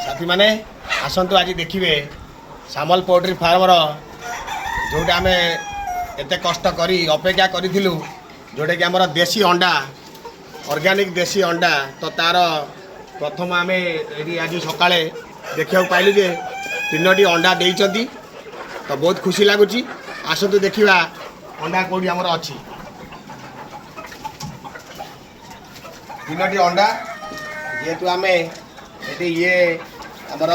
ସାଥୀମାନେ, ଆସନ୍ତୁ, ଆଜି ଦେଖିବେ ସାମଲ ପୋଲ୍ଟ୍ରି ଫାର୍ମର ଯେଉଁଟା ଆମେ ଏତେ କଷ୍ଟ କରି ଅପେକ୍ଷା କରିଥିଲୁ, ଯେଉଁଟାକି ଆମର ଦେଶୀ ଅଣ୍ଡା, ଅର୍ଗାନିକ୍ ଦେଶୀ ଅଣ୍ଡା। ତ ତା'ର ପ୍ରଥମ ଆମେ ଏଠି ଆଜି ସକାଳେ ଦେଖିବାକୁ ପାଇଲୁ ଯେ ତିନୋଟି ଅଣ୍ଡା ଦେଇଛନ୍ତି। ତ ବହୁତ ଖୁସି ଲାଗୁଛି। ଆସନ୍ତୁ ଦେଖିବା ଅଣ୍ଡା କେଉଁଠି ଆମର ଅଛି। ତିନୋଟି ଅଣ୍ଡା। ଯେହେତୁ ଆମେ ଏଠି ଇଏ ଆମର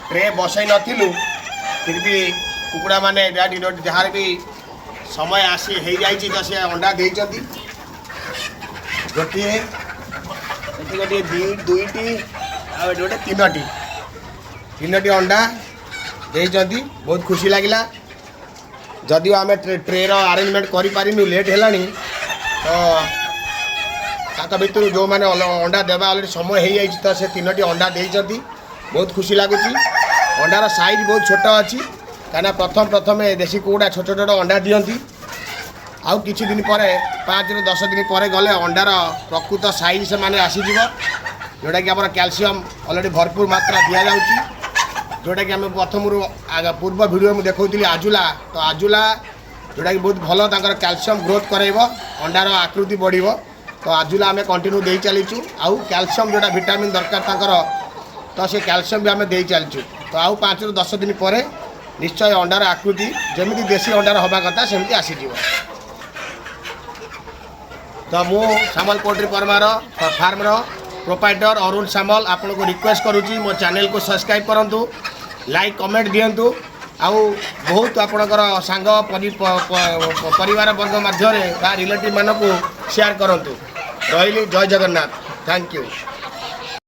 ଟ୍ରେ ବସାଇ ନଥିଲୁ, ଫିର୍ ବି କୁକୁଡ଼ାମାନେ ଯାହାର ବି ସମୟ ଆସି ହେଇଯାଇଛି, ତ ସେ ଅଣ୍ଡା ଦେଇଛନ୍ତି। ଗୋଟିଏ ଏଠି ଗୋଟିଏ, ଦୁଇଟି ଆଉ ଏଠି ଗୋଟେ, ତିନୋଟି। ତିନୋଟି ଅଣ୍ଡା ଦେଇଛନ୍ତି, ବହୁତ ଖୁସି ଲାଗିଲା। ଯଦିଓ ଆମେ ଟ୍ରେର ଆରେଞ୍ଜମେଣ୍ଟ କରିପାରିନୁ, ଲେଟ୍ ହେଲାଣି, ତ ତାଙ୍କ ଭିତରୁ ଯେଉଁମାନେ ଅଣ୍ଡା ଦେବା ଅଲରେଡ଼ି ସମୟ ହେଇଯାଇଛି, ତ ସେ ତିନୋଟି ଅଣ୍ଡା ଦେଇଛନ୍ତି। ବହୁତ ଖୁସି ଲାଗୁଛି। ଅଣ୍ଡାର ସାଇଜ୍ ବହୁତ ଛୋଟ ଅଛି, କାହିଁକିନା ପ୍ରଥମ ପ୍ରଥମେ ଦେଶୀ କୁକୁଡ଼ା ଛୋଟ ଛୋଟ ଅଣ୍ଡା ଦିଅନ୍ତି। ଆଉ କିଛି ଦିନ ପରେ, 5ରୁ 10 ଦିନ ପରେ ଗଲେ ଅଣ୍ଡାର ପ୍ରକୃତ ସାଇଜ୍ ସେମାନେ ଆସିଯିବ, ଯେଉଁଟାକି ଆମର କ୍ୟାଲସିୟମ୍ ଅଲରେଡ଼ି ଭରପୁର ମାତ୍ରା ଦିଆଯାଉଛି, ଯେଉଁଟାକି ଆମେ ପ୍ରଥମରୁ ପୂର୍ବ ଭିଡ଼ିଓ ମୁଁ ଦେଖାଉଥିଲି ଆଜୁଲା। ତ ଆଜୁଲା ଯେଉଁଟାକି ବହୁତ ଭଲ, ତାଙ୍କର କ୍ୟାଲସିୟମ୍ ଗ୍ରୋଥ୍ କରାଇବ, ଅଣ୍ଡାର ଆକୃତି ବଢ଼ିବ। ତ ଆଜୁଲା ଆମେ କଣ୍ଟିନ୍ୟୁ ଦେଇ ଚାଲିଛୁ ଆଉ କ୍ୟାଲସିୟମ୍ ଯେଉଁଟା ଭିଟାମିନ୍ ଦରକାର ତାଙ୍କର, ତ ସେ କ୍ୟାଲସିୟମ୍ ବି ଆମେ ଦେଇ ଚାଲିଛୁ। ତ ଆଉ 5ରୁ 10 ଦିନ ପରେ ନିଶ୍ଚୟ ଅଣ୍ଡାର ଆକୃତି ଯେମିତି ଦେଶୀ ଅଣ୍ଡାର ହେବା କଥା, ସେମିତି ଆସିଯିବ। ତ ମୁଁ ସାମଲ ପୋଲ୍ଟ୍ରି ପରମାର ଫାର୍ମର ପ୍ରୋପାଇଟର ଅରୁଣ ସାମଲ ଆପଣଙ୍କୁ ରିକ୍ୱେଷ୍ଟ କରୁଛି, ମୋ ଚ୍ୟାନେଲକୁ ସବସ୍କ୍ରାଇବ୍ କରନ୍ତୁ, ଲାଇକ୍ କମେଣ୍ଟ ଦିଅନ୍ତୁ ଆଉ ବହୁତ ଆପଣଙ୍କର ସାଙ୍ଗ ପରିବାର ବର୍ଗ ମଧ୍ୟରେ ବା ରିଲେଟିଭ୍ ମାନଙ୍କୁ ସେୟାର କରନ୍ତୁ। ରହିଲି, ଜୟ ଜଗନ୍ନାଥ, thank you.